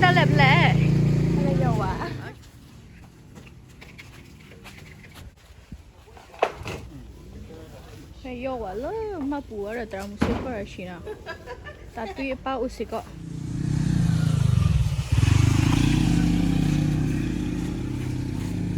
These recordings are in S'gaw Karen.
လဲၣ်ဖျဲၣ်, လဲၣ်ယီၢ်ဝဲ, လဲၣ်ယီၢ်ဝဲလၢမၤပူၤဝဲဒီးသရၣ်မုၣ်စ့ၢ်ကီးရၤဆံနီၤ, တၢ်တွံၢ်အပၢ်အိၣ်စ့ၢ်ကီး ပက့ၤကွၢ်ပပာ်တၢ်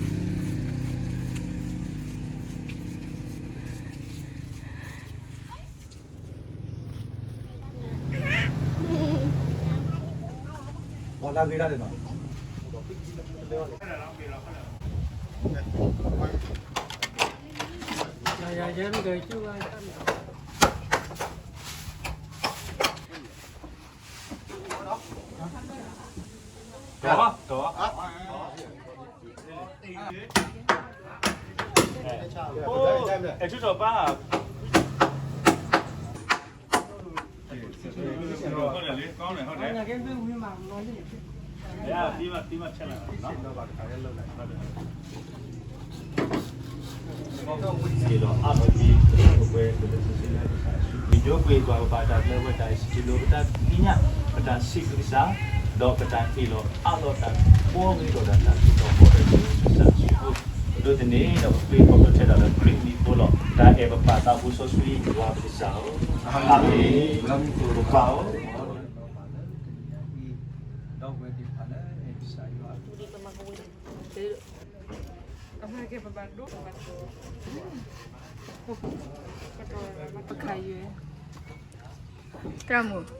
ကျဲဝဲတၢ်စံးလိာ်ပတၢ်သ့ၣ်ညါ ပတၢ်စံးဘျုးကစၢ်, ဒီးပတၢ်ဟ့ၣ်လီၤအးလီၤတၢ်ကိးဂ့ၤဒီးတၢ်သူၣ်ထီၣ်ဖီအၢကစၢ်ယ့ၣ်ၡူးခရံာ်, ဒိးသန့ၤဒီးပပျ့ၤဖီခိၣ်ထဲဒၣ်လၢခရံာ်အမံၤအဃိလီၤ. တၢ်အဲၣ်ပပၢ်သးဘိစီဆှံယွၤပကစၢ်ဧၢ, အၤမ့ၣ်, ပပၢ်ဧၢ သရၣ်မုၣ်,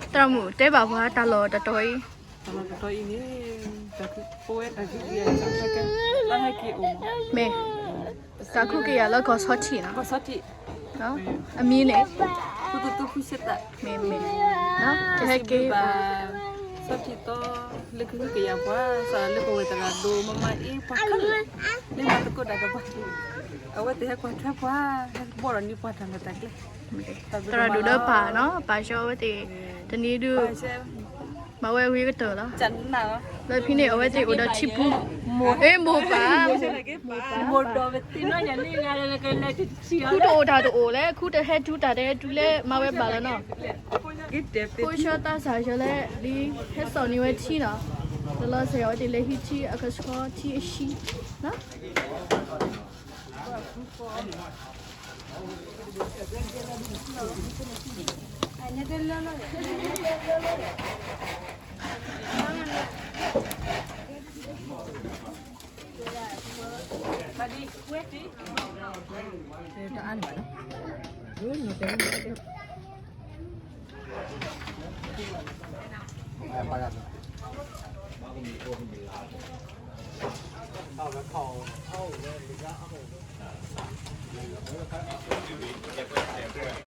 သရၣ်မုၣ် တဲဘၣ်ပှၤတၢ်လီၢ်တတီၤအံၤ, တၢ်လီၢ်တတီၤအံၤန့ၣ်, ပဝဲတၢ်ကူၣ်ကယၤ, မ့ၢ်, တၢ်ကူၣ်ကယၤလၢကီၢ်ဆီထံးနီၤ, အမံၤန့ၣ်, မ့ၢ်မ့ၢ်, ကဟဲက့ၤဘၣ် ဆီထံးသီ, လၢကကူၣ်ကယၤပှၤ, စးလၢပဝဲသရၣ်ဒိၣ်မးမးအံၤပှၤခဲလၢာ်, လၢမၤသကိးတၢ်ဒီးပှၤ, အဝဲသ့ၣ်ဟဲကွၢ်ထွဲပှၤ, ဟဲဘီၣ်ဒီးန့ၢ်ပှၤတၢ်လီၢ်တၢ်ကျဲ, သရၣ်ဒိၣ်ဒီးပၢ်နီၤ, ပၢ်ဆှၢအဝဲသ့ၣ်, တနံၤဒုး, မၤဝဲအဂ့ၤကတၢၢ်လီၤ, လၢဖဲန့ၣ်အဝဲသ့ၣ်အိၣ်ဒီးထံပူၤ, အဲ မိၢ်ပၢ် ခူတအိၣ်တၢ်တအိၣ်လဲၣ်, ခူတဟဲတုၤတၢ်တဟဲတုၤလဲၣ်, မၤဝဲဘၣ်လီၤနီၤ, ဖိဆှၢသးစၢ်ဆှၢလဲၣ်, ဒ်ဟဲစိာ်န့ၢ်ဝဲထံနီၤ, လီၤလီၤဆဲးဆဲးအဝဲသ့ၣ်လဲၤဟံးထံအခီဆှီထံအဆံနီၤ.